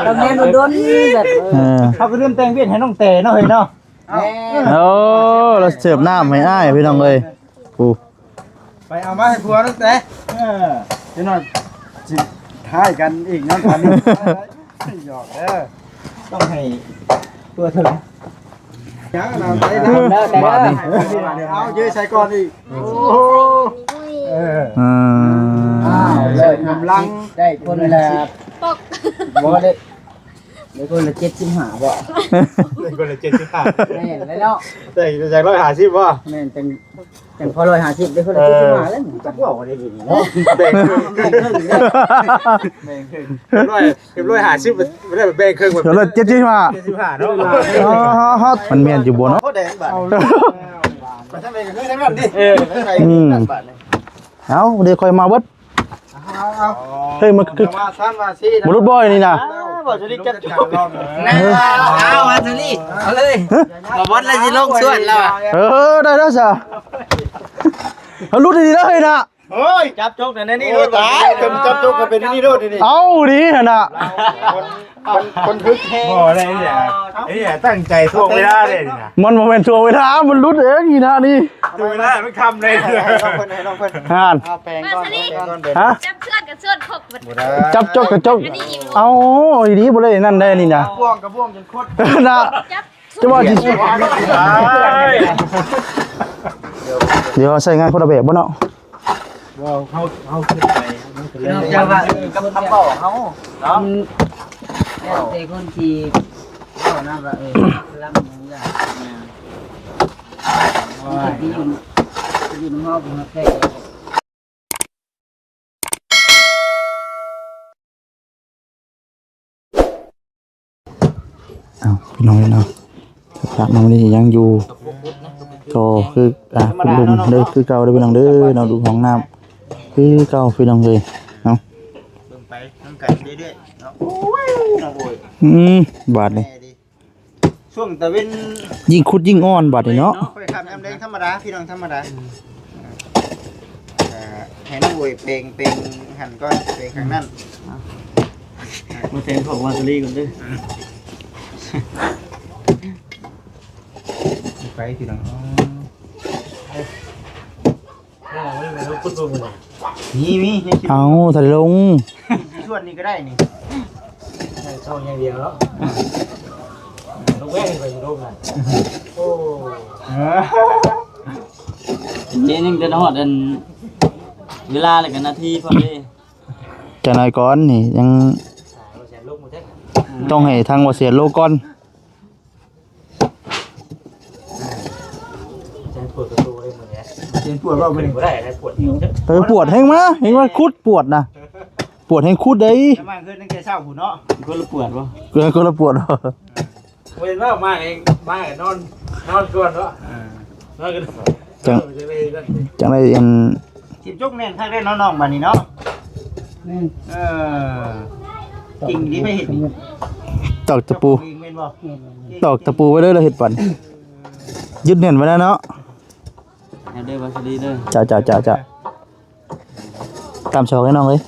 ກໍແມ່ນອຸດົນແບບ ເອີ ເຮົາກໍລືມແຕ່ງວຽກໃຫ້ນ້ອງແຕເນາະເຮີ້ຍເນາະ. ແມ່ນ ໂອ້ ລາວເສີບນ້ຳໃຫ້ອ້າຍ ພີ່ນ້ອງເອີຍ. ໂອ້ ໄປເອົາມາໃຫ້ຜົວນ້ອງແຕ. ເອີ ຈັກໜ່ອຍຊິທ້າຍກັນອີກເນາະ ຕອນນີ້. ຫຍອກເດີ ຕ້ອງໃຫ້ຕົວເຖິງ. ຍັງນຳໄດ້ ບາດນີ້ ເອົາເຢີໃສ່ກ່ອນອີກ. ໂອ້ ເອີ ອືມ ອ້າວ ເລີຍກຳລັງໄດ້ຄົນລະ ບໍ່ໄດ້ ໄດ້ຄົນລະເຈັດສິບຫ້າບໍ່? ໄດ້ຄົນລະເຈັດສິບຫ້າ ແມ່ນແລ້ວເນາະ. ໄດ້ຈາກຮ້ອຍຫ້າສິບບໍ່? ແມ່ນ ຈັ່ງ ຈັ່ງພໍຮ້ອຍຫ້າສິບ ໄດ້ຄົນລະເຈັດສິບຫ້າແລ້ວ. ຈັກເວົ້າໄດ້ດີເນາະ ແບ່ງເຄິ່ງ ແບ່ງເຄິ່ງ ແບ່ງເຄິ່ງ ຮ້ອຍ ເຮັດຮ້ອຍຫ້າສິບ ບໍ່ໄດ້ແບ່ງເຄິ່ງ ເຮັດຮ້ອຍເຈັດສິບຫ້າ ເຈັດສິບຫ້າເນາະ. ອໍ ມັນແມ່ນຢູ່ບໍ່ເນາະ? ໂຄດແດງບາດ ໄປທາງໃດກໍຄືທາງນັ້ນຕິ. ເອີ ອືມ ບາດນີ້ ເອົາ ເດ ຂ້ອຍມາເບິດ. ເອົາ ເອົາ ເຮີ້ຍ ມັນຄື ມະນຸດບໍ່ນີ້ນະ? ເອົາ ເອົາ ມາຊາລີ ເອົາເລີຍ ມາບອນລະຊິລົງສວນແລ້ວ. ເອີ ໄດ້ແລ້ວຊະ ເອົາ ຫຼຸດດີໆເດີເຮີ້ຍນະ. ໂອ້ຍ ຈັບຈົກແນວນີ້ ໂອ້ຍ ຕາຍ ຈັບຈົກກໍເປັນນີ້ໂລດນີ້. ເອົາດີຫັ້ນນະ ຄົນ ຄົນ ຄົນຝຶກແຮງ ບໍ່ໄດ້ ເອີຍ ເອີຍ ຕັ້ງໃຈຖ່ວງເວລາເດ້ນີ້ນະ. ມັນບໍ່ແມ່ນຖ່ວງເວລາ ມັນຫຼຸດເອງນີ້ນະນີ້. ເວລາມັນຄ່ຳເລີຍ ໃຫ້ນ້ອງເພິ່ນ ໃຫ້ນ້ອງເພິ່ນ ຫັ້ນ ເອົາແປງກ່ອນ ແປງກ່ອນ. ຮະ? ຈັບເຊືອກກັບເຊືອກຄົກ ບໍ່ໄດ້ ຈັບຈົກກັບຈົກ. ເອົາ ອີ່ດີບໍ່ໄດ້ນັ້ນໄດ້ນີ້ນະ ບ່ວງກັບບ່ວງຈົນຄົດນະ. ຈັບ ຈະວ່າຊິ ດຽວໃຊ້ງານຄົນລະແບບບໍ່ເນາະ? ບໍ່ ເຮົາ ເຮົາຄິດໄປ ມັນກໍເລີຍ ເຈົ້າວ່າ ເອີ ກັບຄຳເວົ້າເຮົາເນາະ ແລ້ວແຕ່ຄົນທີ່ເວົ້ານະວ່າ ເອີ ລຳຫຍັງຢ່າງ ມັນກໍຊິຢູ່ ຢູ່ນຳເຮົາບໍ່ຮັກແທ້. ເອົາ ພີ່ນ້ອງເອີຍເນາະ ພາບນຳນີ້ຍັງຢູ່ ກໍຄື ອ່າ ຂຸດຫຼຸມເດີ ຄືເກົ່າເດີພີ່ນ້ອງເດີເນາະ. ຫຼຸມຫ້ອງນ້ຳຄືເກົ່າພີ່ນ້ອງເອີຍເນາະ. ເບິ່ງໄປນຳກັນເລື້ອຍໆເນາະ. ໂອ້ຍ ນ້ອງໂອ້ຍ ອືມ ບາດນີ້ ແມ່ເດ້ ຊ່ວງຕາເວັນ ຍິ່ງຂຸດຍິ່ງອ່ອນບາດນີ້ເນາະ. ຄ່ອຍຄ່ຳຍາມແລງທຳມະດາ ພີ່ນ້ອງ ທຳມະດາ. ອ່າ ໃຫ້ນ້ອງໂອຍແປງ ແປງຫັ້ນກ່ອນ ແປງຂ້າງນັ້ນ. ມາແປງຂອງວາສະລີກ່ອນເດີ. ໄປ ພີ່ນ້ອງ. ມີ ມີ ເອົາ ທະເລລົງ ສ່ວນນີ້ກໍໄດ້ນີ້ ໃສ່ຊ່ອງຢ່າງດຽວເນາະ. ລົງແວ່ງໄປຢູ່ລົງນະ. ໂອ້ ເອີ ນີ້ຍັງຈະຮອດອັນເວລາ ແລ້ວກໍນາທີພ້ອມເດ້. ຈັກໜ້ອຍກ່ອນນີ້ ຍັງຕ້ອງໃຫ້ທາງບໍ່ເສຍລົງກ່ອນ. ແຈນປວດປະຕູເລີຍມື້ນີ້ ແຈນປວດບໍ່ມື້ນີ້? ບໍ່ໄດ້ ປວດແຮງ. ເອີ ປວດແຮງມາ ແຮງມາຂຸດປວດນະ ປວດແຮງຂຸດເດ້. ມາເຮືອນຕັ້ງແຕ່ເຊົ້າພຸ້ນເນາະ. ຄົນລະປວດບໍ່? ເອີ ຄົນລະປວດບໍ່? ເຫັນວ່າມາເອງ ມານອນ ນອນກ່ອນເນາະ. ເອີ ນອນກ່ອນ ຈັ່ງ ຈັ່ງໄດ້ອັນ ທີມຈົກແໜ້ນຄັກເດ້ເນາະນ້ອງ ບາດນີ້ເນາະ. ແມ່ນ ເອີ ກິ່ງດີໄປເຮັດນີ້ ຕອກຕະປູ ຕອກຕະປູໄວ້ເລີຍ ລະເຮັດປັນ ຍຶດແໜ້ນໄວ້ແລ້ວເນາະ. ເອົາເດີ ວາສະລີເດີ ເຈົ້າ ເຈົ້າ ເຈົ້າ ເຈົ້າ. ຕາມຊອກໃຫ້ນ້ອງເອີຍ.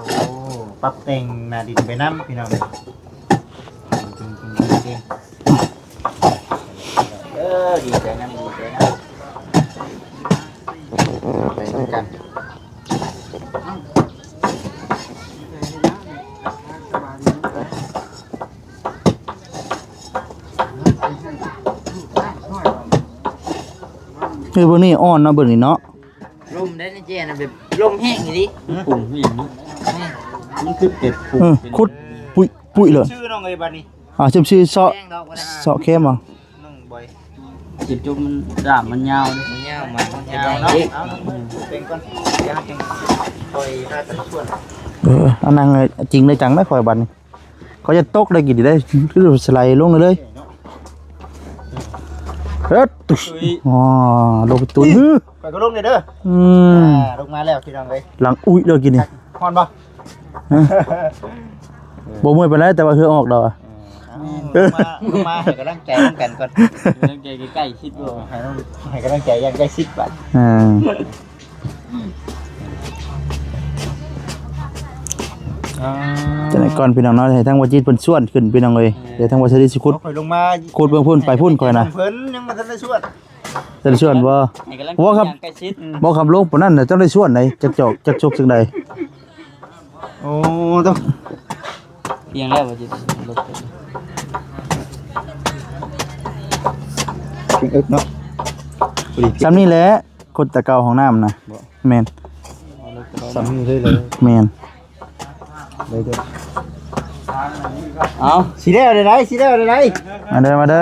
ໂອ້ ປັບແຕ່ງໜ້າດິນໄປນຳ ພີ່ນ້ອງ. ເອີ ດີໃຈນຳ ດີໃຈນຳ ໄປນຳກັນ. ເຮີ້ຍ ເບິ່ງນີ້ອ່ອນເນາະ ເບິ່ງນີ້ເນາະ. ລົມໄດ້ໃນແຈນະ ແບບລົມແຮງອີ່ຫຼີ. ປຸ້ງແຮງເນາະ ມັນຄືເປັດປຸ້ງ ເອີ ເປັນ ຂຸດປຸ້ຍໆເລີຍ. ຊື່ນ້ອງເອີຍ ບາດນີ້ ອ່າ ຊື່ ຊື່ເຊາະ ແດງດອກ ເຊາະເຂັມເອົາ. ນ້ອງບອຍ ເຈັບຈຸກ ມັນດ້າມມັນຍາວເດ້ ມັນຍາວ ມັນຍາວເນາະ. ເອົາ ເປັນກ່ອນ ດຽວເຮົາຈຶ່ງຄ່ອຍພາກັນຊວນ. ເອີ ເອົານັ່ງຈິງໄດ້ຈັງໄດ໋ ຂ້ອຍບາດນີ້ ຂ້ອຍຈະຕົກໄດ້ກິນໄດ້ ຄືສະໄລລົງເລີຍ. ເອີ ຕຸຍ ອໍ ລົງຕຸຍ ຂ້ອຍກໍລົງເດີ. ອືມ ອ່າ ລົງມາແລ້ວ ພີ່ນ້ອງເອີຍ. ຫຼັງອຸ້ຍເດີກິນນີ້ ຮ້ອນບໍ່? ຮະ ບໍ່ເມື່ອຍປານໃດ ແຕ່ວ່າເຫື່ອອອກດອກ. ເອີ ເອີ ລົງມາ ລົງມາໃຫ້ກຳລັງໃຈນຳກັນກ່ອນ ໃຫ້ກຳລັງໃຈໃກ້ໆຊິດບໍ່? ໃຫ້ ໃຫ້ກຳລັງໃຈຢ່າງໃກ້ຊິດບາດ. ອ່າ. ຈັ່ງໃດກ່ອນພີ່ນ້ອງເນາະ ໃຫ້ທາງວ່າຈິດເພິ່ນຊວນຂຶ້ນພີ່ນ້ອງເອີຍ ດຽວທາງວ່າຊິໄດ້ຊິຂຸດ ຂ້ອຍລົງມາ ຂຸດເບື້ອງພຸ້ນ ໄປພຸ້ນຂ້ອຍນະ ເພິ່ນຍັງບໍ່ທັນໄດ້ຊວນ ເພິ່ນຊວນບໍ່? ນີ້ກຳລັງ ວ່າຄັບ ບໍ່ຄຳລົງປານນັ້ນນະ ເຈົ້າໄດ້ຊວນໃດ ຈັກຈອກ ຈັກຈົກຈັ່ງໃດ. ໂອ້ ຕ້ອງ ພຽງແລ້ວວ່າຊິລົດ ພຽງເອິກເນາະ ພໍດີ ຊ່ຳນີ້ແຫຼະ ຂຸດແຕ່ເກົ່າຫ້ອງນ້ຳນະ ບໍ່ ແມ່ນ ຊ່ຳນີ້ເລີຍ ເລີຍ ແມ່ນ ເອົາ ຊິແລ້ວໄດ້ໃດ ຊິແລ້ວໄດ້ໃດ ມາເດີ ມາເດີ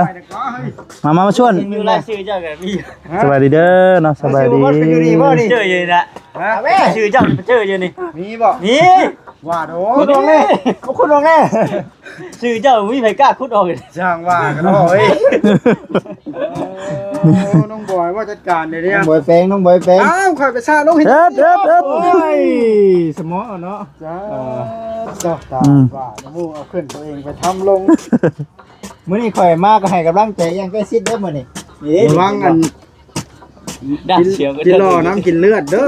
ມາ ມາ ມາຊວນ ຢູ່ລາຍຊື່ເຈົ້າກໍມີ ສະບາຍດີເດີເນາະ ສະບາຍດີ ລາຍຊື່ເຈົ້າກໍຢູ່ນີ້ບໍ່ນີ້ ເຈີຢູ່ນີ້ລະ ຮະ ຊື່ເຈົ້າໄປເຈີຢູ່ນີ້ ມີບໍ່? ມີ ວ່າໂດ ຂຸດອອກແນ່ ຂຸດອອກແນ່ ຊື່ເຈົ້າບໍ່ມີໃຜກ້າຂຸດອອກ ຊ່າງວ່າກັນເນາະເອີຍ ໂອ້ ນ້ອງບອຍວ່າຈັດການເດ ນ້ອງບອຍແປງ ນ້ອງບອຍແປງ ອ້າວ ຂ້ອຍໄປຊາລົງເຮັດ ເຮັດ ເຮັດ ເຮັດ ໂອ້ຍ ສະໝໍເນາະ ຈ້າ ເຈົ້າ ຕາ ອືມ ວ່ານ້ຳມູກເອົາຂຶ້ນຕົວເອງໄປທຳລົງ ມື້ນີ້ຂ້ອຍມາກໍໃຫ້ກຳລັງໃຈຢ່າງໃກ້ຊິດເດີມື້ນີ້ ນີ້ເດ້ ລະວັງອັນ ດ້ານສຽງກໍ ຈິລໍ້ນຳກິນເລືອດເດີ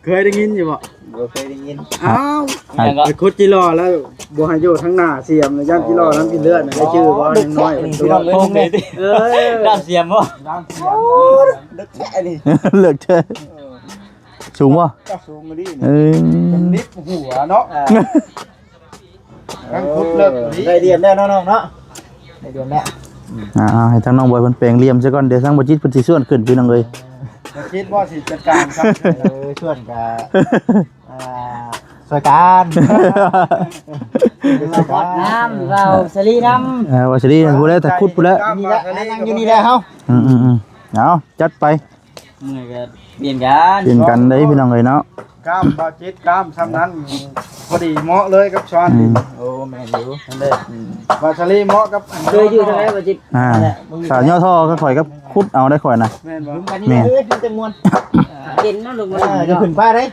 ເຄີຍໄດ້ຍິນຢູ່ບໍ່? ບໍ່ເຄີຍໄດ້ຍິນ ອ້າວ ຫຍັງກໍ ໄປຂຸດຈິລໍ້ແລ້ວບໍ່ໃຫ້ຢູ່ທາງໜ້າສຽມ ຢ້ານຈິລໍ້ນຳກິນເລືອດນະ ໄດ້ຈື່ບໍ່? ຍັງນ້ອຍເປັນຕົວ ໂອ້ຍ ເອີ ດ້ານສຽມບໍ່? ດ້ານສຽມ ເລິກແທ້ນີ້ ເລິກແທ້ ສູງບໍ່? ສູງອີ່ຫຼີ ເອີ ຈົນນິບຫົວເນາະ ອ່າ ກຳລັງຂຸດເລິກ ໄດ້ຫຼ່ຽມແລ້ວເນາະນ້ອງເນາະ ໄດ້ຫຼ່ຽມແລ້ວ ອ່າ ໃຫ້ທາງນ້ອງບອຍເພິ່ນແປງຫຼ່ຽມຊະກ່ອນ ດຽວທາງບໍ່ຈິດເພິ່ນຊິຊວນຂຶ້ນພີ່ນ້ອງເອີຍ ບໍ່ຄິດບໍ່ຊິຈັດການຄັບ ເອີ ຊວນກະ ອ່າ ຊ່ວຍກັນ ຊ່ວຍກັນ ນ້ຳ ເວົ້າສາລີນຳ ເອີ ເວົ້າສາລີນຳ ຜູ້ໃດຖ້າຂຸດຜູ້ໃດ ນີ້ແຫຼະ ນັ່ງຢູ່ນີ້ແຫຼະເຮົາ ອືມໆໆ ເອົາ ຈັດໄປ ເມື່ອຍກໍປ່ຽນກັນ ປ່ຽນກັນເດ້ພີ່ນ້ອງເອີຍເນາະ ກ້າມບ່າວຈິດ ກ້າມຊ່ຳນັ້ນ ພໍດີເໝາະເລີຍກັບຊວນ ອືມ ໂອ້ ແມ່ນຢູ່ ນັ້ນເດ້ ອືມ ບ່າວສາລີເໝາະກັບ ເຄີຍຢູ່ທາງໃດບ່າວຈິດ ອ່າ ສາວຍໍທໍ່ກໍຂ້ອຍກັບຂຸດເອົາໄດ້ຂ້ອຍນະ ແມ່ນບໍ່? ແມ່ນ ເອີ ມັນຈະມ່ວນ ເຢັນເນາະ ລົງມາ ເອີ ຈະຂຶ້ນຟ້າໄດ້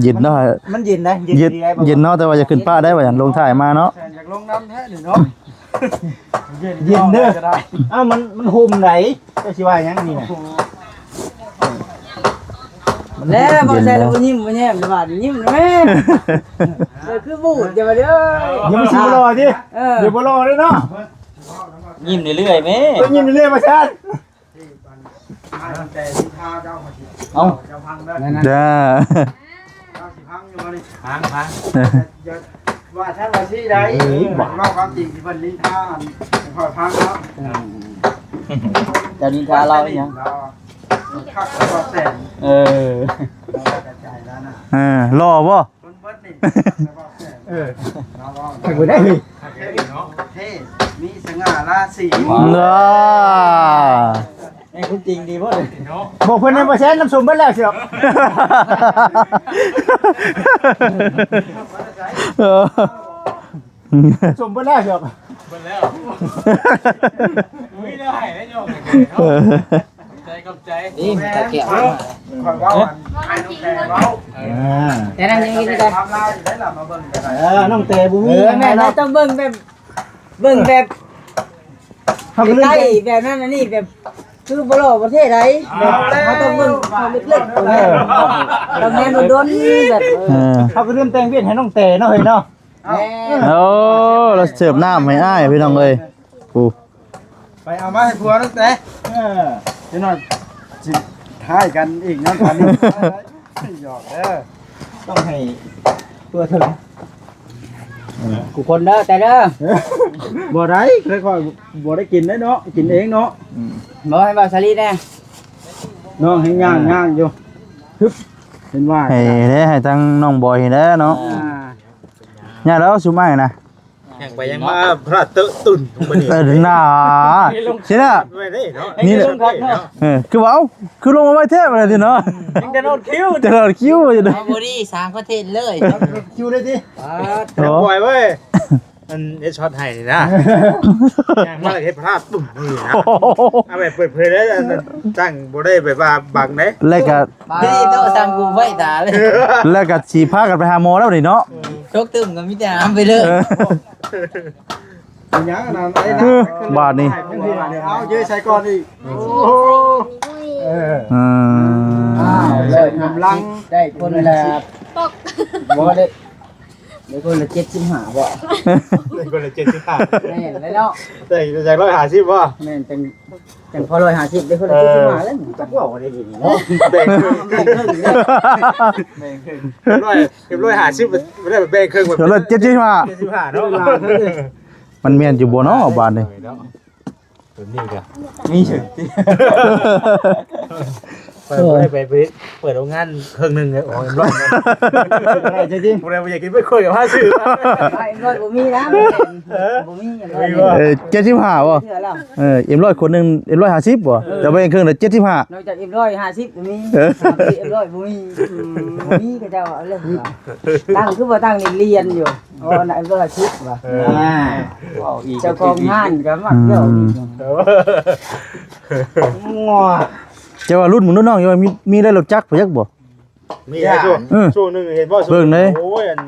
ເຢັນເນາະ ມັນເຢັນນະ ເຢັນ ເຢັນ ເຢັນເນາະ ແຕ່ວ່າຢ່າຂຶ້ນປະໄດ້ວ່າຫຍັງ ລົງຖ່າຍມາເນາະ ແຊນຢາກລົງນຳແທ້ນີ້ເນາະ ເຢັນ ເຢັນເດີ ເອົ້າ ມັນ ມັນຮົ່ມໃດ ເຈົ້າຊິວ່າຫຍັງນີ້ນະ ແລ້ວບໍ່ໃສ່ແລ້ວບໍ່ຍິ້ມບໍ່ແຍ້ມ ແຕ່ວ່າຍິ້ມແມ່ ເອີ ຄືບູດ ຢ່າວ່າເດີ ດຽວມັນຊິບໍ່ຫຼໍ່ຕິ ເອີ ດຽວບໍ່ຫຼໍ່ເດ້ເນາະ ຍິ້ມເລື້ອຍໆແມ່ ເອີ ຍິ້ມເລື້ອຍໆວ່າຊັ້ນ ເອົ້າ ເຈົ້າຊິພັງເດີ ເຈົ້າຊິພັງຢູ່ບໍ່ນີ້ ພັງ ພັງ ຢ່າວ່າຊັ້ນວ່າຊີ້ໄດ ເອີ ເວົ້າຄວາມຈິງທີ່ເພິ່ນນິນທາ ອັນ ໃຫ້ຂ້ອຍຟັງເນາະ ເຈົ້ານິນທາລາວອີ່ຫຍັງ ລາວຄັກກວ່າແສນ ເອີ ເອີ ຫຼໍ່ບໍ່? ຄົນເບິດນີ້ ເອີ ຄັກບໍ່ໄດ້ເລີຍ ເທ່ ມີສະຫງ່າລາສີ ເອີ ໃນຄວາມຈິງດີບໍ່ເລີຍ ບອກເພິ່ນໃຫ້ບໍ່ແຊນ ນ້ຳສົ້ມເບິດແລ້ວຊິດອກ ເອີ ສົ້ມເບິດແລ້ວຊິດອກ ເບິດແລ້ວ ມີແນວໃຫ້ໄດ້ໂຍມ ເອີ ໃຈ ຂອບໃຈ ນີ້ມັນຕະແກ້ວ ຂ້ອຍເວົ້າອັນໃຫ້ນ້ອງແຕເວົ້າ ເອີ ແຕ່ນັ້ນຍັງມີຄືກັນ ຄວາມລາວຢູ່ໄດ້ລະ ມາເບິ່ງກັນ ເອີ ນ້ອງແຕບໍ່ມີ ເອີ ແມ່ນ ຕ້ອງເບິ່ງແບບ ເບິ່ງແບບ ເຮົາກໍລືມ ໃກ້ແບບນັ້ນອັນນີ້ແບບ ຄືບໍ່ຫຼໍ່ບໍ່ເທ່ໃດ ເຮົາຕ້ອງເບິ່ງເຮົາເລິກໆ ເອີ ຕ້ອງແນມດົນໆແບບ ເອີ ເຮົາກໍລືມແຕ່ງວຽກໃຫ້ນ້ອງແຕເນາະ ເຮີຍເນາະ ແມ່ນ ໂອ້ ລາວເສີບນ້ຳໃຫ້ອ້າຍ ພີ່ນ້ອງເອີຍ ໂອ້ ໄປເອົາມາໃຫ້ຜົວຕັ້ງແຕ່ ເອີ ຈັກໜ້ອຍຊິຮ້າຍກັນອີກນຳກັນ ຫຍອກເດີ ຕ້ອງໃຫ້ຕົວເຖິງ ເອີ ກູຄົນເດີ ແຕ່ເດີ ບໍ່ໄດ້ ຂ້ອຍບໍ່ໄດ້ກິນໄດ້ເນາະ ກິນເອງເນາະ ອືມ ບໍ່ໃຫ້ບ່າວສາລີແດ່ ນ້ອງແຮ່ງຍ່າງ ຍ່າງຢູ່ ຮຶບ ເຫັນວ່າ ໃຫ້ເດ້ ໃຫ້ທາງນ້ອງບອຍເຫັນແດ່ເນາະ ອ່າ ຍ່າງແລ້ວຊຸມອ້າຍນະ ຍັງໄປຍັງມາພະລາດເຕີະຕຶ້ນມື້ນີ້ ເອີ ໜ້າ ຊິນະ ໄວ້ເດ້ເນາະ ນີ້ແຫຼະ ເອີ ຄືວ່າ ເອົ້າ ຄືລົງມາໄວແທ້ບາດນີ້ເນາະ ຍັງແຕ່ນອນຄິວ ແຕ່ນອນຄິວຢູ່ເນາະ ເອົາບໍ່ດີ ສາມຄອນເທັນເລີຍ ຄິວເລີຍຕິ ໂອ້ ປ່ອຍເວີຍ ອັນເຮັດຊັອດໃຫ້ນີ້ນະ ຍ່າງມາເຮັດພະລາດປຶ້ມນີ້ນະ ເອົາແບບເປີດເຜີຍເລີຍ ຈັ່ງບໍ່ໄດ້ແບບວ່າບັງເດ້ ແລ້ວກະ ນີ້ໂຕະສັ່ງກູໄວ້ຕາເລີຍ ແລ້ວກະຊິພາກັນໄປຫາໝໍແລ້ວນີ້ເນາະ ຕົກຕຶ້ມກໍມີແຕ່ຫາມໄປເລີຍ ເອີ ເປັນຫຍັງອັນນັ້ນ ເອີ ບາດນີ້ ເອົາເຢີໃສ່ກ່ອນອີກ ໂອ້ ເອີ ອືມ ອ່າ ກຳລັງໄດ້ຄົນລະ ບໍ່ໄດ້ ໄດ້ຄົນລະເຈັດສິບຫ້າບໍ່? ໄດ້ຄົນລະເຈັດສິບຫ້າ ແມ່ນແລ້ວເນາະ ໄດ້ຈາກຮ້ອຍຫ້າສິບບໍ່? ແມ່ນ ຈັ່ງ ຈັ່ງພໍຮ້ອຍຫ້າສິບ ໄດ້ຄົນລະເຈັດສິບຫ້າແລ້ວ ຈັກເວົ້າໄດ້ດີເນາະ ແບ່ງເຄິ່ງ ແບ່ງເຄິ່ງ ເຈັດຮ້ອຍ ເຈັດຮ້ອຍຫ້າສິບ ໄດ້ແບ່ງເຄິ່ງ ຄົນລະເຈັດສິບຫ້າ ເຈັດສິບຫ້າເນາະ ມັນແມ່ນຢູ່ບໍ່ເນາະບາດນີ້? ແບບນີ້ກະມີເຖິງຕິ ຂ້ອຍບໍ່ໄດ້ໄປເປີດໂຮງງານເຄິ່ງໜຶ່ງ ອອກເອັມຮ້ອຍ ບໍ່ໄດ້ ຜູ້ໃດບໍ່ຢາກກິນໄປຄຸຍກັບພາຊື້ ເອັມຮ້ອຍບໍ່ມີນະ ເອີ ບໍ່ມີ ເອີ ເຈັດສິບຫ້າບໍ່? ເອີ ເອັມຮ້ອຍ ຄົນໜຶ່ງ ເອັມຮ້ອຍຫ້າສິບບໍ່? ເອີ ຈະໄປເຄິ່ງລະເຈັດສິບຫ້າ ນອກຈາກເອັມຮ້ອຍຫ້າສິບບໍ່ມີ ເອີ ເອັມຮ້ອຍບໍ່ມີ ບໍ່ມີ ເຂົາເຈົ້າເອົາເລີຍ ຕັ້ງຄືບໍ່ຕັ້ງນີ້ລຽນຢູ່. ອໍ ນາຍບໍລະຊິດວ່າ ເອີ ອ່າ ເຈົ້າຂອງງານກໍມັກເວົ້າອີກ ອືມ ແຕ່ວ່າລຸ້ນມື້ນ້ອງຢູ່ວ່າມີ ມີໄດ້ລົດຈັກໄປຈັກບໍ່? ມີ ເອີ ຊ່ວງໜຶ່ງເຫັນບໍ່ ເບິ່ງເດ້ ໂອ້ຍ ອັນ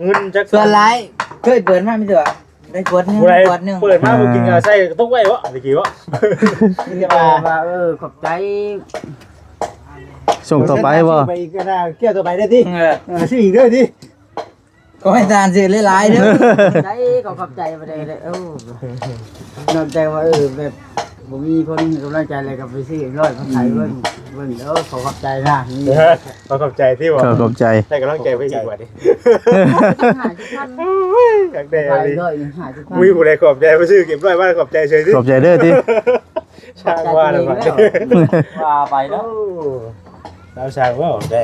ເງິນຈັກ ສ່ວນຫຼາຍເຄີຍເປີດມາມີແຕ່ວ່າ ໄດ້ຂວດໜຶ່ງ ຜູ້ໃດ ຂວດໜຶ່ງ ເປີດມາບໍ່ກິນກໍໃສ່ຕົກໄວ້ບໍ່ ຕະກີ້ບໍ່ ມີແຕ່ວ່າ ວ່າ ເອີ ຂອບໃຈ ສົ່ງຕໍ່ໄປບໍ່ ໄປອີກ ແກ້ວຕໍ່ໄປເດີຕິ ເອີ ເອີ ຊື້ອີກເດີຕິ ຂໍໃຫ້ທ່ານຊື້ຫຼາຍໆເດີ ຂອບໃຈ ຂໍຂອບໃຈບໍ່ໄດ້ເດີ ເອີ ນອກຈາກວ່າ ເອີ ແບບ ບໍ່ມີຄົນໃຫ້ກຳລັງໃຈແລ້ວກໍໄປຊື້ເອັມຮ້ອຍມາຂາຍເບິ່ງ ເບິ່ງເດີ ຂໍຂອບໃຈນະ ຂໍຂອບໃຈຕິບໍ່ ຂໍຂອບໃຈ ໃຫ້ກຳລັງໃຈໄປອີກວ່ານີ້ ຫ້າສິບພັນ ຢາກໄດ້ອີ່ຫຼີ ມີຜູ້ໃດຂອບໃຈມາຊື້ເກັບໄວ້ ມາຂອບໃຈເສີຍຕິ ຂອບໃຈເດີຕິ ຊ່າງວ່າແລ້ວ ວ່າໄປເນາະ ລາວຊ່າງເວົ້າໄດ້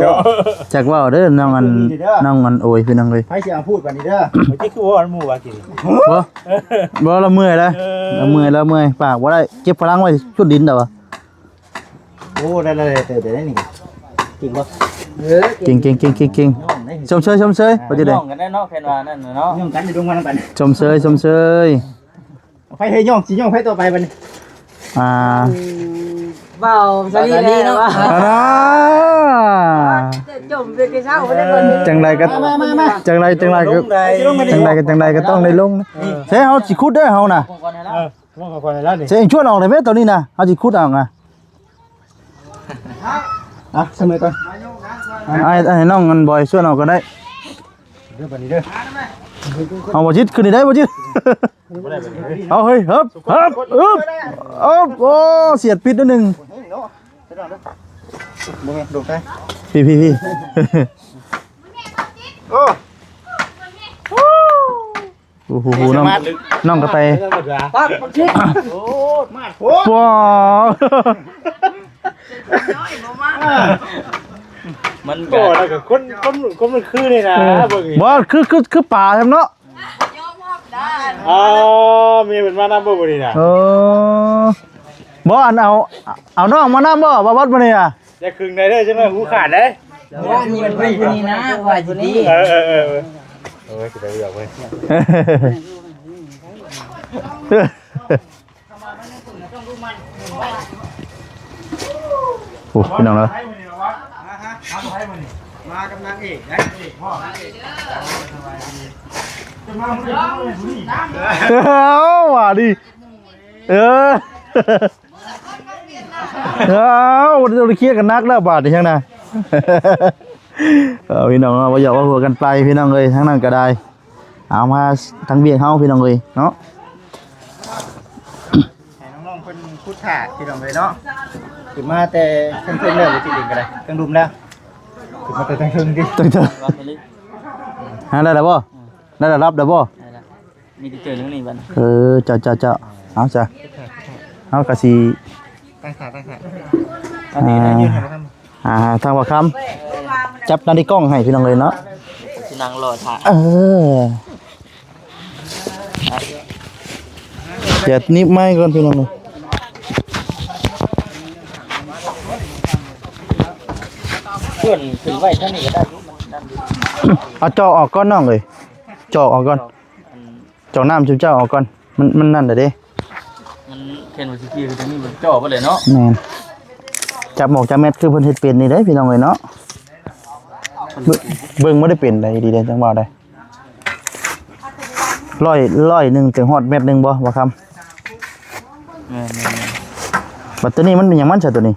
ເນາະ ຈັກເວົ້າເດີ ນ້ອງອັນ ນ້ອງອັນໂອຍ ພີ່ນ້ອງເອີຍ ໃຜຊິເອົາພູດບາດນີ້ເດີ ເມື່ອກີ້ຄືວ່າໝູ່ວ່າກິນ ບໍ່ ບໍ່ ລາວເມື່ອຍແລ້ວ ເອີ ລາວເມື່ອຍ ລາວເມື່ອຍ ປາກບໍ່ໄດ້ ເກັບພະລັງໄວ້ຊຸດດິນດອກວ່າ ໂອ້ ໄດ້ ໄດ້ ໄດ້ເຕີບໄດ້ນີ້ ເກັ່ງບໍ່? ເອີ ເກັ່ງ ເກັ່ງ ເກັ່ງ ເກັ່ງ ເກັ່ງ ຊົມເຊີຍ ຊົມເຊີຍ ອ່າ ວ່າຈັ່ງໃດ ຍ້ອງກັນໄດ້ເນາະ ແມ່ນວ່ານັ້ນນະເນາະ ຍ້ອງກັນຢູ່ດົງມັນນຳກັນ ຊົມເຊີຍ ຊົມເຊີຍ ໃຜເຄີຍຍ້ອງ ຊິຍ້ອງໃຜຕໍ່ໄປບັດນີ້ ອ່າ ອືມ ບ່າວສາລີເນາະ ອ່າ ຈົມເປັນກະເຊົ້າບໍ່ໄດ້ບັດນີ້ ຈັ່ງໃດກໍ ມາ ມາ ມາ ຈັ່ງໃດ ຈັ່ງໃດກໍ ຈັ່ງໃດກໍ ຈັ່ງໃດກໍຕ້ອງໄດ້ລົງ ເອີ ໃສ່ເຮົາຊິຂຸດເດີເຮົານະ ເອີ ເອົາກ່ອນໃຫ້ລາວນີ້ ໃສ່ເອງຊວນອອກໄດ້ແມ້ ຕອນນີ້ນະ ເຮົາຊິຂຸດເອົານະ ອ່ະ ສະເໝີກ່ອນ ໃຫ້ ໃຫ້ນ້ອງອັນບອຍຊວນອອກກໍໄດ້ ເດີບັດນີ້ເດີ ເອົາບໍ່ຈິດ ຂຶ້ນນີ້ໄດ້ບໍ່ຈິດ ບໍ່ໄດ້ບັດນີ້ ເອົາເຮີ້ຍ ຮຶບ ຮຶບ ຮຶບ ໂອ້ ສຽດປິດໜ້ອຍໜຶ່ງ ບໍ່ແມ່ນ ລົງໄປ ພີ້ ພີ້ ພີ້ ໂອ້ ໂອ້ໂຫ ນ້ອງ ນ້ອງກະແຕ ປັກ ປັກຊິ ໂອ້ ມາ ໂອ້ ວ້າວ ມັນກໍ ໂອ້ ແລ້ວກໍຄົນ ຄົນ ຄົນມັນຄືນີ້ນະ ເອີ ເບິ່ງນີ້ ບໍ່ ຄື ຄື ຄືປາແທ້ເນາະ ຍອມຮັບໄດ້ ອໍ ເມຍເພິ່ນມານຳບໍ່ມື້ນີ້ນະ ເອີ ບໍ່ ອັນເອົາ ເອົານ້ອງມານຳບໍ່ ບ່າວວັດມື້ນີ້ນະ ຢ່າຄຶງໄດ້ເດີ ຈັ່ງໜ້ອຍຫູຂາດເດ້ ວ່ານີ້ເພິ່ນຜູ້ນີ້ນະ ວ່າຊິດີ ເອີ ເອີ ເອີ ໂອ້ຍ ຊິໄປຫຍອກເພິ່ນ ໂອ້ ພີ່ນ້ອງເອີຍ ມາກັບນາງເອກ ນາງເອກ ເອີ ວ່າດີ ເອີ ເອີ ເຄຍກັນໜັກແລ້ວບາດນີ້ຈັ່ງນະ ເອີ ພີ່ນ້ອງເນາະ ເວົ້າຫຍອກເວົ້າຫົວກັນໄປ ພີ່ນ້ອງເອີຍ ທາງນັ້ນກໍໄດ້ ເອົາມາທາງວຽກເຮົາ ພີ່ນ້ອງເອີຍເນາະ ໃຫ້ນ້ອງໆເພິ່ນຂຸດຖ້າ ພີ່ນ້ອງເອີຍເນາະ ຂຶ້ນມາແຕ່ເທິງໆແລ້ວ ບໍ່ຈິດເອງກໍໄດ້ ເທິງລຸ່ມແລ້ວ ຂຶ້ນມາແຕ່ເທິງໆຕິ ເທິງໆ ຫາໄດ້ແລ້ວບໍ່? ໄດ້ລະດັບແລ້ວບໍ່? ໄດ້ລະ ມີແຕ່ເຈີທາງນີ້ບັດ ເອີ ເຈົ້າ ເຈົ້າ ເຈົ້າ ເອົາຊະ ເຮົາກະຊິ ຕັ້ງຂາ ຕັ້ງຂາ ອ່າ ອ່າ ທາງບ່າວຄຳ ຈັບນາລິກາກ້ອງໃຫ້ພີ່ນ້ອງເອີຍເນາະ ຊິນັ່ງລໍຖ້າ ເອີ ດຽວໜີບໄມ້ກ່ອນພີ່ນ້ອງເອີຍ ເພື່ອນຂຶ້ນໄວ້ທາງນີ້ກໍໄດ້ຢູ່ ມັນນັ້ນຢູ່ ເອົາຈອກອອກກ່ອນນ້ອງເອີຍ ຈອກອອກກ່ອນ ອືມ ຈອກນ້ຳຊຸມເຈົ້າອອກກ່ອນ ມັນ ມັນນັ້ນແຫຼະເດ້ ມັນແມ່ນວ່າຊິເກຍຄືຈັ່ງນີ້ ມັນເຈາະໄປເລີຍເນາະ ແມ່ນ ຈັບໝອກຈັບແມັດຄືເພິ່ນເຮັດເປັນນີ້ເດ້ພີ່ນ້ອງເອີຍເນາະ ເບິ່ງ ເບິ່ງບໍ່ໄດ້ເປັນໃດດີເດ້ ຈັ່ງວ່າໄດ້ ຮ້ອຍ ຮ້ອຍໜຶ່ງເຖິງຮອດແມັດໜຶ່ງບໍ່ ບ່າວຄຳ ແມ່ນໆໆ ບັດໂຕນີ້ມັນເປັນຫຍັງມັນຊະໂຕນີ້? ໂ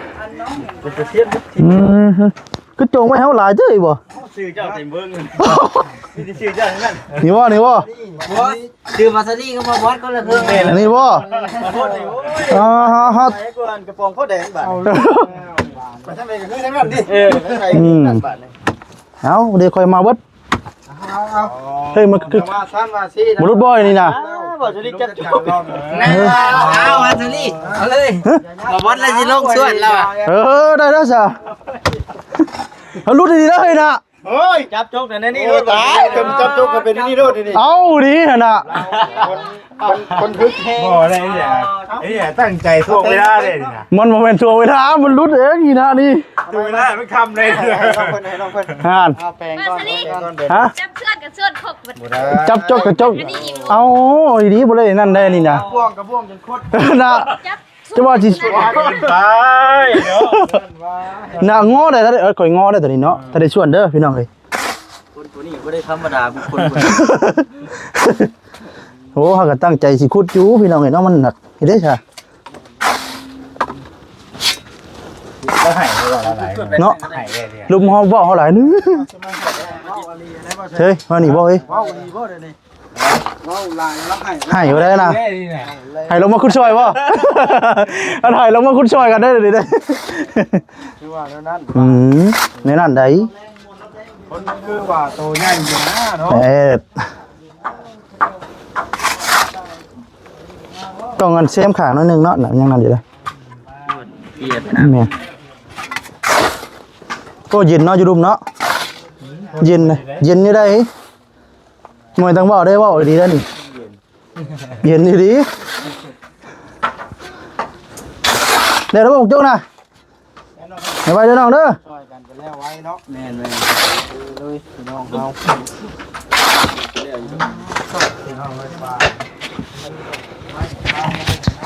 ເປັນຕາຊຽນ ອືມ ຄືຈົ່ງໄວ້ເຮົາຫຼາຍເດີ້ບໍ່? ຊື່ເຈົ້າເຕັມເບິ່ງ ມີແຕ່ຊື່ເຈົ້າທັງນັ້ນ ນີ້ບໍ່? ນີ້ບໍ່? ບໍ່ ຊື່ມາຊາລີກັບມາບອດຄົນລະເຄິ່ງ ອັນນີ້ບໍ່? ມາບອດນີ້ ໂອ້ຍ ອ່າຮະ ໃສ່ກວ່າອັນກະປ໋ອງໂຄດແດງບາດນີ້ ໄປທາງໃດກໍຄືທາງນັ້ນຕິ ເອີ ທາງໃດກໍຄືທາງນັ້ນບາດນີ້ ເອົ້າ ເດ ຂ້ອຍມາເບິດ ເອົາ ເອົາ ເຮີ້ຍ ມັນຄື ມາຊັ້ນມາຊີ້ນະ ບໍ່ຫຼຸດບໍ່ນີ້ນະ ອ່າ ບໍ່ສະລິດຈັບ ເອົາ ເອົາ ມາຊາລີ ເອົາເລີຍ ມາບອດລະຊິລົງສວນລະ ເອີ ໄດ້ແລ້ວຊະ ເອົາຫຼຸດດີໆເດີເຮີ້ຍນະ ໂອ້ຍ ຈັບຈົກແນວນີ້ ໂອ້ຍ ຕາຍ ຈັບຈົກກໍເປັນນີ້ໂລດນີ້ ເອົາດີຫັ້ນນະ ຄົນ ຄົນ ຄົນຝຶກແຮງ ບໍ່ໄດ້ ອັນນີ້ ອັນນີ້ຕັ້ງໃຈຖ່ວງເວລາເດ້ນີ້ນະ ມັນບໍ່ແມ່ນຖ່ວງເວລາ ມັນຫຼຸດເອງນີ້ນະນີ້ ຖ່ວງເວລາໃຫ້ມັນຄ່ຳເລີຍ ໃຫ້ນ້ອງເພິ່ນ ໃຫ້ນ້ອງເພິ່ນ ຫັ້ນ ເອົາແປງກ່ອນ ເອົາແປງກ່ອນ ຮະ ຈັບເຊືອກກັບເຊືອກຄົກ ບໍ່ໄດ້ ຈັບຈົກກັບຈົກ ອັນນີ້ອີກ ເອົາ ອີ່ຫຼີບໍ່ໄດ້ນັ້ນໄດ້ນີ້ນະ ບ່ວງກັບບ່ວງຈົນຄົດ ນະ ຈັບ ຈະວ່າຊິ ໄປເນາະ ນະ ງໍໄດ້ ເອີ ຂ້ອຍງໍໄດ້ຕອນນີ້ເນາະ ຖ້າໄດ້ຊວນເດີພີ່ນ້ອງເອີຍ ຄົນຜູ້ນີ້ບໍ່ໄດ້ທຳມະດາ ບຸກຄົນຜູ້ນີ້ ໂອ້ ເຮົາກໍຕັ້ງໃຈຊິຂຸດຢູ່ພີ່ນ້ອງເອີຍເນາະ ມັນໜັກເຮັດໄດ້ຊະ ລາວໃຫ້ເຮົາຫຼາຍເນາະ ໃຫ້ເດ້ ລຸມເຮົາເວົ້າເຮົາຫຼາຍ ເຮີ້ຍ ວ່ານີ້ບໍ່ເຮີ້ຍ ເວົ້າດີບໍ່ເດນີ້ ເວົ້າຫຼາຍແລ້ວໃຫ້ ໃຫ້ບໍ່ໄດ້ນະ ໃຫ້ລົງມາຂຸດຊ່ອຍບໍ່ ອັນໃຫ້ລົງມາຂຸດຊ່ອຍກັນໄດ້ເດ ຄືວ່າແນວນັ້ນ ອືມ ແນວນັ້ນໃດ ຄົນຄືວ່າໂຕໃຫຍ່ຢູ່ນະເນາະ ເອີ ຕ້ອງອັນແຊມຂ້າງໜ້ອຍໜຶ່ງເນາະ ຍັງນັ້ນຢູ່ເດ້ ປຽດນະ ແມ່ນ ໂອ້ ເຢັນເນາະ ຢູ່ລຸ່ມເນາະ ເຢັນ ເຢັນຢູ່ໃດ ບໍ່ຕ້ອງເວົ້າໄດ້ ເວົ້າດີໆເດ້ນີ້ ເຢັນດີໆ ແລ້ວບໍ່ຈົກນະ ໄວໆເດີນ້ອງເດີ ຊ່ອຍກັນກໍແລ້ວໄວເນາະ ແມ່ນໆ ເລີຍພີ່ນ້ອງເຮົາ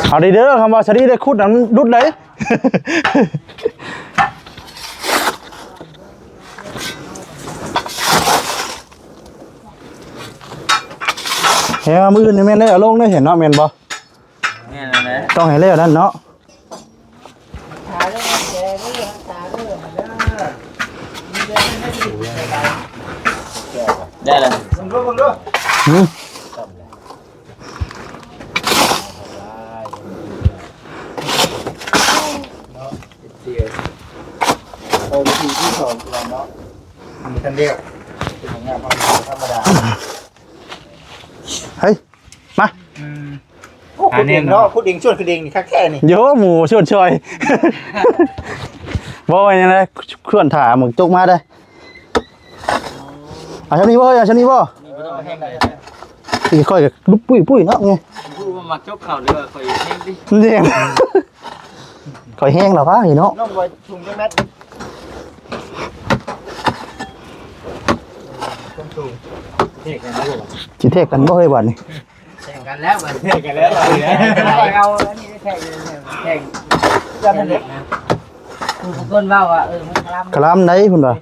ເອົາດີເດີ ຄຳວ່າສະດີໄດ້ຂຸດນັ້ນຫຼຸດເລີຍ ແຮງວ່າມື້ອື່ນນີ້ແມ່ນໄດ້ເອົາລົງໄດ້ເຫັນເນາະ ແມ່ນບໍ່? ແມ່ນແລ້ວແຫຼະ ຕ້ອງໃຫ້ແລ້ວນັ້ນເນາະ ໄດ້ແລ້ວ ເບິ່ງດູ ເບິ່ງດູ ຫືມ? ເນາະ ມັນທັນແລ້ວ ເປັນຂອງງາມເຮົາທຳມະດາ. ເຮີ້ຍ ມາ ອືມ ໂອ້ ຂຸດເອງເນາະ ຂຸດເອງ ຊວນຂຸດເອງນີ້ຄັກແທ້ນີ້. ໂຢ ໝູ່ຊວນຊ່ອຍ ບໍ່ວ່າຫຍັງໃດ ຊວນຖ້າໝົກຈົກມາເດີ້. ເອົາຊ່ຳນີ້ບໍ່ ເອົາຊ່ຳນີ້ບໍ່? ນີ້ບໍ່ຕ້ອງເອົາແຮງໃດ ອີກຂ້ອຍກໍລຸກປຸ້ຍໆເນາະ ນີ້ ຮູ້ວ່າມັກຈົກເຂົ້າ ຫຼືວ່າຂ້ອຍແຮງຕິ ແຮງ ຂ້ອຍແຮງແລ້ວພາເນາະ. ນ້ອງບໍ່ ທຸງຈັກແມັດ? ຄວາມສູງ ແທກກັນບໍ່? ຊິແທກກັນບໍ່ເຮີ້ຍບາດນີ້? ແທກກັນແລ້ວ ບາດນີ້ ແທກກັນແລ້ວ ຂ້ອຍເອົາອັນນີ້ໄປແທກ ແທກ ເພື່ອມັນເຫຼັກນະ. ຄືຄົນເວົ້າວ່າ ເອີ ມັນຄະລຳ ຄະລຳໃດເພິ່ນວ່າ.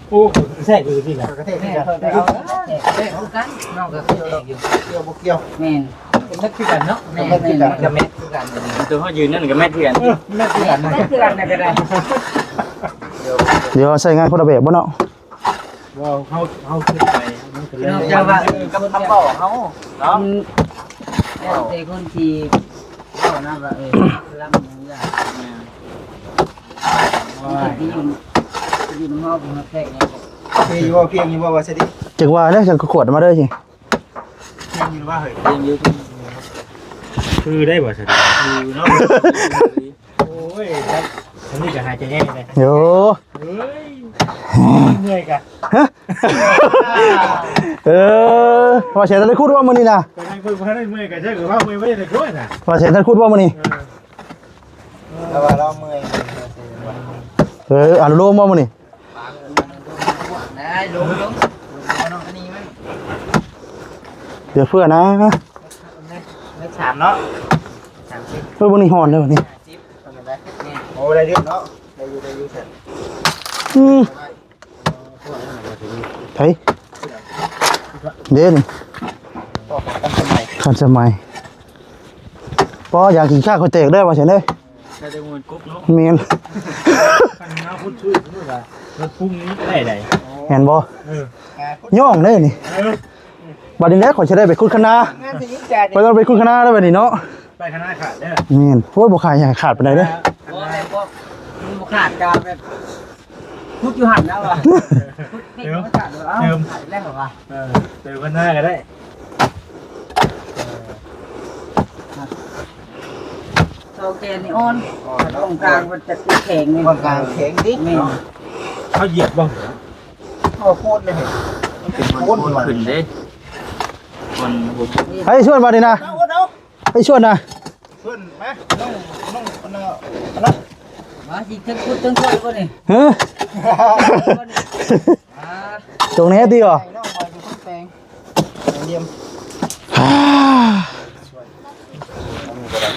ໂອ້ ແຊກຢູ່ທີ່ນະ ແມ່ນ ຂ້ອຍກໍເອົາແຊກຄືກັນ ນ້ອງກໍຄືແຊກຢູ່ ກ່ຽວບໍ່ກ່ຽວ ແມ່ນ ກໍແມັດຄືກັນເນາະ ແມ່ນ ກໍແມັດຄືກັນ ໂຕເຮົາຢືນນັ້ນກໍແມັດຄືກັນ ເອີ ແມັດຄືກັນ ແມັດຄືກັນກໍໄດ້ ດຽວໃຊ້ງານຄົນລະແບບບໍ່ເນາະ ບໍ່ ເຮົາ ເຮົາຄິດໄປ ມັນກໍເລີຍ ເຈົ້າວ່າ ເອີ ກັບຄຳເວົ້າເຮົາເນາະ ແລ້ວແຕ່ຄົນທີ່ເວົ້ານະວ່າ ເອີ ລຳ ເພງຢູ່ບໍ່ ເພງຢູ່ບໍ່ ວ່າຊັ້ນຕິ ຈັກວ່າແລ້ວ ຈັກກະຂວດມາເດີຊິ ເພງຢູ່ວ່າເຮີ້ຍ ເພງຢູ່ ຄືໄດ້ບໍ່ຊັ້ນ ຄືເນາະ ໂອ້ຍ ອັນນີ້ກໍຫາຍໃຈແຮງເລີຍ ໂອ້ ເອີຍ ເມື່ອຍກະ ຮະ ເອີ ວ່າແຊນໄດ້ຂຸດບໍ່ມື້ນີ້ນະ ກໍຍັງບໍ່ທັນໄດ້ເມື່ອຍກະ ເຈົ້າກໍວ່າເມື່ອຍບໍ່ໄດ້ຂຸດນະ ວ່າແຊນໄດ້ຂຸດບໍ່ມື້ນີ້ ເອີ ແຕ່ວ່າລາວເມື່ອຍ ເອີ ອະນຸໂລມບໍ່ມື້ນີ້ ໄດ້ລົງ ລົງ ລົງເອົານ້ອງອັນນີ້ໄວ້ ເຫຼືອເຟືອນະ ເມັດສາມເນາະ ສາມສິບ ເອີ ມື້ນີ້ຮ້ອນເດີມື້ນີ້ ຫ້າສິບ ເອົາໄປໄດ້ ໂອ້ ໄດ້ຢູ່ເນາະ ໄດ້ຢູ່ ໄດ້ຢູ່ຊັ້ນ ອືມ ໃຜ ເດ້ນີ້ ໂອ້ ທັນສະໄໝ ທັນສະໄໝ ປໍ ຢາກກິນຂ້າຂ້ອຍແຕກເດີວ່າຊັ້ນເດີ ໄດ້ແຕ່ເງິນກົບເນາະ ແມ່ນ ຄັນເຮົາພຸດຊື່ວ່າລົດປຸງນີ້ໄດ້ໃດ ແມ່ນບໍ່? ເອີ ຍ່ອງເດ້ນີ້ ເອີ ບັດນີ້ແຫຼະຂ້ອຍຊິໄດ້ໄປຂຸດຄະນາ ງານຊິຍິງແຈນີ້ ຂ້ອຍຕ້ອງໄປຂຸດຄະນາແລ້ວບັດນີ້ເນາະ ໄປຄະນາຂາດເດີ ແມ່ນ ໂອ້ຍ ບໍ່ຂາດຫຍັງຂາດປານໃດເດ້ ບໍ່ແມ່ນບໍ່ ມັນບໍ່ຂາດກະແບບ ຂຸດຢູ່ຫັ້ນນະວ່າ ຂຸດຕິດ ເອີ ມັນຂາດ ເອີ ເຕີມ ຂາດແລ້ວວ່າ ເອີ ເຕີມຄະນາກໍໄດ້ ເອີ ເສົາແກນນີ້ອ່ອນ ອ່ອນເນາະ ຕອງກາງມັນຈະແຂງນີ້ ຕອງກາງແຂງຕິ ແມ່ນ ເຮົາຢຽບບໍ່ ເຮົາໂຄນເດ້ ມັນເປັນໂຄນຂຶ້ນເດ້ ມັນບໍ່ ໃຜຊວນບາດນີ້ນະ ເອົາ ເອົາ ໃຜຊວນນະ ຊວນມາ ນ້ອງ ນ້ອງ ອັນນ່າ ອັນນ່າ ມາຊິເທິງພຸດເທິງຄົນບໍ່ນີ້ ຮະ ບໍ່ນີ້ ອ່າ ຕົງນີ້ຕິບໍ່ ນ້ອງຄອຍເປັນຄົນແປງ ແປງດຽມ ຈັກ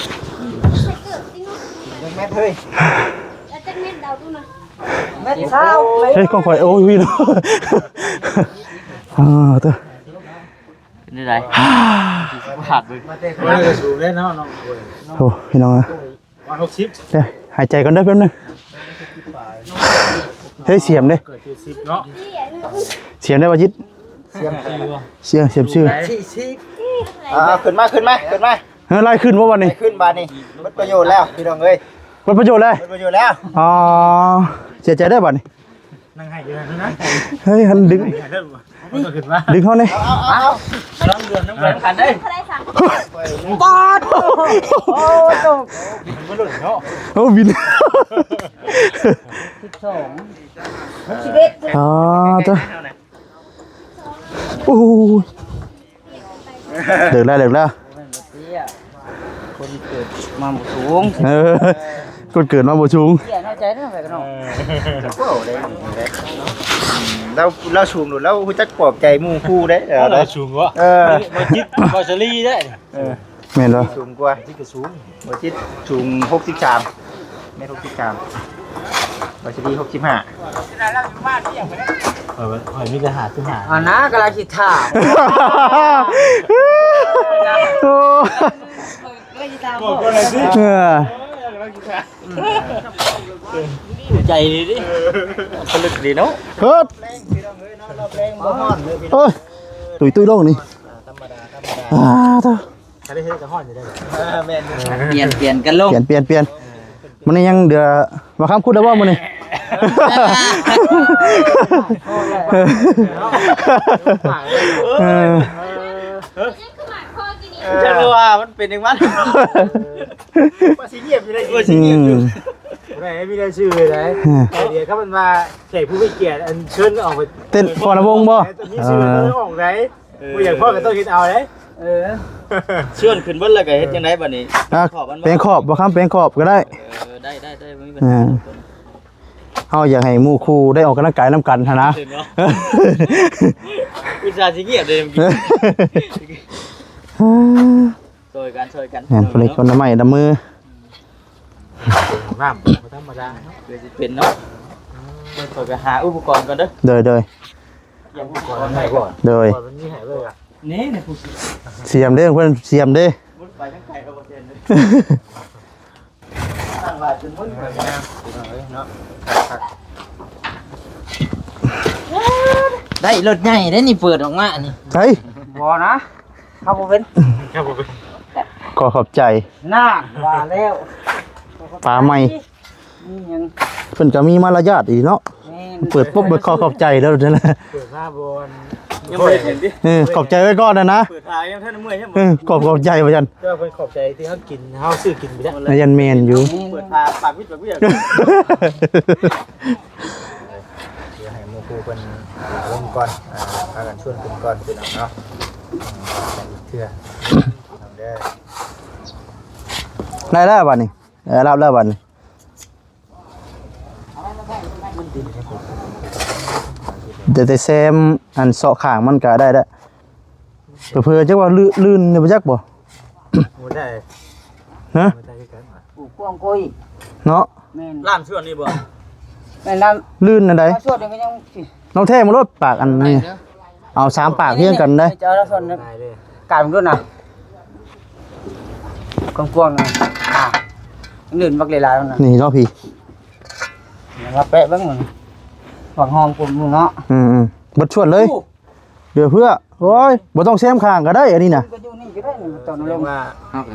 ແມັດເຮີ້ຍ ແມັດຊາວ ເຮີ້ຍ ຂອງຂ້ອຍ ໂອ້ຍ ວິນ ອ່າ ເຕີ ເປັນໄດ ຂາດເບິ່ງ ມັນກໍສູງເດ້ເນາະ ນ້ອງ ໂອ້ຍ ໂອ້ ພີ່ນ້ອງເອີຍ ຮ້ອຍຫົກສິບ ເດີ ຫາຍໃຈກ່ອນເດີແປັບໜຶ່ງ ເຮີ້ຍ ສຽມເດ້ ເກີດຢູ່ສິບເນາະ ສຽມໄດ້ບໍ່ຈິດ ສຽມ ສຽມຊື່ ສີ່ສິບ ອ່າ ຂຶ້ນມາ ຂຶ້ນມາ ຂຶ້ນມາ ເຮີ້ຍ ໄລ່ຂຶ້ນບໍ່ບັດນີ້ ໄລ່ຂຶ້ນບັດນີ້ ເບິດປະໂຫຍດແລ້ວ ພີ່ນ້ອງເອີຍ ເບິດປະໂຫຍດແລ້ວ ເບິດປະໂຫຍດແລ້ວ ອໍ ເສຍໃຈເດີບັດນີ້ ນັ່ງໄຫ້ຢູ່ນັ້ນນະ ເຮີ້ຍ ຫັ້ນດຶງ ເອົາຂຶ້ນມາ ດຶງເຮົາແດ່ ເອົາ ເອົາ ເອົາ ລອງເດືອນນຳກັນເດີ ເທົ່າໃດຊະ ປາດ ໂອ້ ໂຕ ມັນບໍ່ຫຼຸດເນາະ ໂອ້ ວິນ ສິບສອງ ສິບເອັດ ອໍ ໂຕ ໂອ້ຍ ເລີກແລ້ວ ເລີກແລ້ວ ຄົນເກີດມາບໍ່ສູງ ເອີ ຄົນເກີດມາບໍ່ສູງ ເສຍນ້ອຍໃຈເນາະ ໄປກັນເນາະ ເອີ ເວົ້າໄດ້ຢູ່ເດ້ ລາວ ລາວສູງໂລດ ລາວຮູ້ຈັກປອບໃຈໝູ່ຄູ່ເດ້ ເອີ ລາວສູງເນາະ ເອີ ບໍ່ຈິດ ບໍ່ສະລີເດ້ ເອີ ແມ່ນບໍ່? ສູງກວ່າ ຈິດກໍສູງ ບໍ່ຈິດສູງຫົກສິບສາມ ແມ່ນຫົກສິບສາມ ວ່າຊິດີຫົກສິບຫ້າ ເອີ ຂ້ອຍມີແຕ່ຫ້າສິບຫ້າ ອັນນະກຳລັງຊິຖາມ ໂອ້ ກຳລັງຊິຖາມ ບອກກໍໄດ້ຊິ ເອີ ກຳລັງຊິຖາມ ໃຈດີດິ ເອີ ຜະລຶກດີເນາະ ເຮີດ ໂອ້ຍ ຕຸ້ຍໆລົງນີ້ ອ່າ ທຳມະດາ ທຳມະດາ ອ່າ ໂທ້ ຄັນໄດ້ເຮັດກໍຮ້ອນຢູ່ເດ້ ເອີ ແມ່ນ ປ່ຽນ ປ່ຽນກັນລົງ ປ່ຽນ ປ່ຽນ ປ່ຽນ ເອີ ມື້ນີ້ຍັງເດືອ ມາຄຳຂຸດແລ້ວບໍ່ມື້ນີ້? ເອີ ຈັກວ່າມັນເປັນຫຍັງມັນ ວ່າຊິງຽບຢູ່ໄດ໋ ວ່າຊິງຽບຢູ່ ອືມ ບໍ່ໄດ້ມີລາຍຊື່ເລີຍ ອືມ ດຽວຄັນມັນວ່າແຂກຜູ້ມີກຽດອັນເຊີນອອກໄປເຕັ້ນຟ້ອນລຳວົງບໍ່? ມີຊື່ເລີຍ ເອີ ອອກໄດ້ ເອີ ບໍ່ຢາກຟ້ອນກໍຕ້ອງເຮັດເອົາເດ້ ເອີ ເຊີນຂຶ້ນເບິດແລ້ວກໍເຮັດຈັ່ງໃດບັດນີ້? ອ່າ ຂອບມັນບໍ່? ແປງຂອບບໍ່ຄຳ ແປງຂອບກໍໄດ້ ເອີ ໄດ້ ໄດ້ ໄດ້ ບໍ່ມີບັນຫາ ອ່າ ດອກຕົວນີ້ ເຮົາຢາກໃຫ້ໝູ່ຄູ່ໄດ້ອອກກຳລັງກາຍນຳກັນຫັ້ນນະ ເຫັນບໍ່? ອຸດສ່າຊິງຽບເດ້ ຊ່ອຍກັນ ຊ່ອຍກັນ ແມ່ນ ຜູ້ໃດຄົນລະໄມ້ລະມື ນ້ຳບໍ່ທຳມະດາເນາະ ເກີດຊິເປັນເນາະ ເບິ່ງ ຂ້ອຍໄປຫາອຸປະກອນກ່ອນເດີ ໂດຍ ໂດຍ ຕຽມອຸປະກອນໃຫ້ກ່ອນ ໂດຍ ມັນມີໃຫ້ເລີຍ ນີ້ ສຽມເດ້ ເພິ່ນສຽມເດ້ ໄປທາງໄກແລ້ວບໍ່ເຫັນເດ້ ຕັ້ງຫຼາຍຈົນມຶນໄປ ໄດ້ລົດໃຫຍ່ເດ້ນີ້ ເປີດອອກມານີ້ ໃສ ບໍ່ນະ ເຮົາບໍ່ເປັນ ເຮົາບໍ່ເປັນ ຂໍຂອບໃຈ ນາ ວ່າແລ້ວ ປາໃໝ່ ມີຫຍັງ ເພິ່ນກໍມີມາລະຍາດອີກເນາະ ແມ່ນ ເປີດປຸບ ເພິ່ນຂໍຂອບໃຈແລ້ວຫັ້ນນະ ເປີດມາບໍ່ ຍັງບໍ່ໄດ້ເຫັນຕິ ເອີ ຂອບໃຈໄວ້ກ່ອນນະ ເປີດທາງຍັງທັນເມື່ອຍ ເອີ ຂອບ ຂອບໃຈວ່າຊັ້ນ ເຈົ້າເພິ່ນຂອບໃຈທີ່ເຮົາກິນ ເຮົາຊື້ກິນໄປແລ້ວ ແມ່ນ ແມ່ນຢູ່ ເປີດພາປາກວິດປາກວຽກ ດຽວໃຫ້ໝູ່ຄູ່ເພິ່ນລົງກ່ອນ ອ່າ ພາກັນຊວນຂຶ້ນກ່ອນ ພີ່ນ້ອງເນາະ ອືມ ເທື່ອ ເດີ ໄດ້ແລ້ວບັດນີ້ ເອີ ຮັບແລ້ວບັດນີ້ ແຕ່ ແຕ່ແຊມອັນເຊາະຂ້າງມັນກໍໄດ້ແລ້ວ ເຜີ່ອໆ ຈັກວ່າລື່ນ ລື່ນບໍ່ຈັກບໍ່ ບໍ່ໄດ້ ຮະ ບໍ່ໄດ້ຄືກັນຫວາ ປູກກວ້າງກວ່າອີກ ເນາະ ແມ່ນ ລ້ານສ່ວນນີ້ບໍ່ ແມ່ນລ້ານ ລື່ນອັນໃດ ລ້ານສ່ວນນີ້ກໍຍັງ ລອງແທະມາໂລດປາກອັນນີ້ ເອົາສາມປາກຮຽງກັນເດ້ ຈະເອົາລ້ານສ່ວນ ໄດ້ເດ້ ການດ້ວຍນະ ກວ້າງໆ ນະ ອ່າ ລື່ນບັກຫຼາຍໆ ນະ ນີ້ເນາະພີ່ ມາແປະເບິ່ງມັນ ບັກຫອມກົມເນາະ ອືມໆ ເບິດສ່ວນເລີຍ ໂອ້ ເຫຼືອເພື່ອ ໂອ້ຍ ບໍ່ຕ້ອງແຊມຂ້າງກໍໄດ້ ອັນນີ້ນະ ກໍຢູ່ນີ້ກໍໄດ້ ຕອນລົງ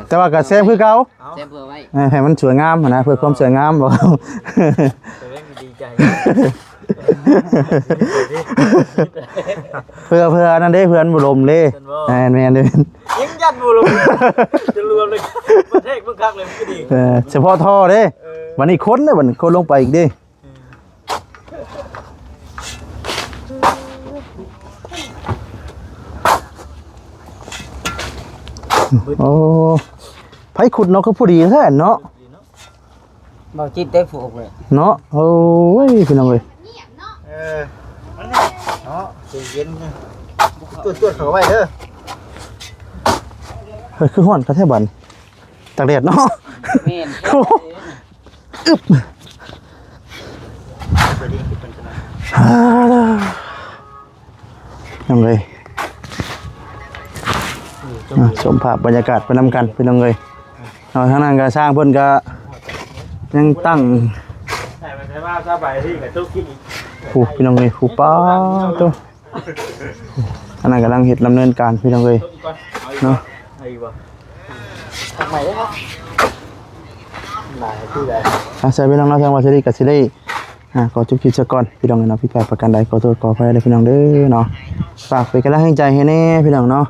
ແຕ່ວ່າກໍແຊມຄືເກົ່າ ເອົາ ແຊມເພື່ອໄວ້ ເອີ ໃຫ້ມັນສວຍງາມຫັ້ນນະ ເພື່ອຄວາມສວຍງາມ ບໍ່ ແສດງດີໃຈ ເພື່ອ ເພື່ອອັນນັ້ນເດ້ ເພື່ອມັນບໍ່ລົມເດ້ ແມ່ນບໍ່ ແມ່ນໆ ເດ້ ຍິງຍັດບໍ່ລົມ ຈະລວມເລີຍ ປະເທດເບິ່ງຄັກເລີຍ ມັນກໍດີ ເອີ ສະເພາະທໍ່ເດ້ ເອີ ບັດນີ້ຄົນເດ້ ບັດນີ້ຄົນລົງໄປອີກເດ້ ໂອ້ ໃຜຂຸດເນາະ ຄືຜູ້ດີແທ້ເນາະ ເບົາຈິດໄດ້ຜູກເລີຍເນາະ ໂອ້ຍ ພີ່ນ້ອງເອີຍ ເອີ ເນາະ ໃຈເຢັນ ຈວດໆ ເຂົ້າໄວ້ເດີ ເອີ ຄືຮ້ອນຄັກແທ້ບັດ ຕາກແດດເນາະ ແມ່ນ ອຶບ ພີ່ນ້ອງເອີຍ ອ່າ ຊົມພາບບັນຍາກາດໄປນຳກັນ ພີ່ນ້ອງເອີຍ ເນາະ ທາງນັ້ນກໍຊ່າງເພິ່ນກໍຍັງຕັ້ງ ໃສ່ມາໃສ່ມາ ສະບາຍດີກັບຕຸກກິນອີກ ໂອ້ ພີ່ນ້ອງເອີຍ ຜູ້ປ້າໂຕ ອັນນັ້ນກຳລັງເຮັດດຳເນີນການ ພີ່ນ້ອງເອີຍ ເນາະ ເອົາໃໝ່ເດີ ເອົາໃໝ່ຄືໃດ ອ່າ ໃຊ່ ພີ່ນ້ອງເນາະ ທາງວາສະລີກໍຊິໄດ້ ອ່າ ຂໍຈົບຄລິບຊະກ່ອນ ພີ່ນ້ອງເນາະ ຜິດພາດປະການໃດ ຂໍໂທດຂໍອະໄພເດີ ພີ່ນ້ອງເດີເນາະ ຝາກເປັນກຳລັງແຮງໃຈໃຫ້ແດ່ ພີ່ນ້ອງເນາະ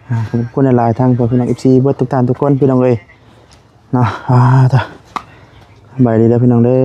ອ່າ ຂອບຄຸນຫຼາຍໆ ທາງພວກພີ່ນ້ອງ ເອັຟຊີ ເບິດທຸກທ່ານທຸກຄົນ ພີ່ນ້ອງເອີຍ ເນາະ ອ່າ ສະບາຍດີເດີ ພີ່ນ້ອງເດີ.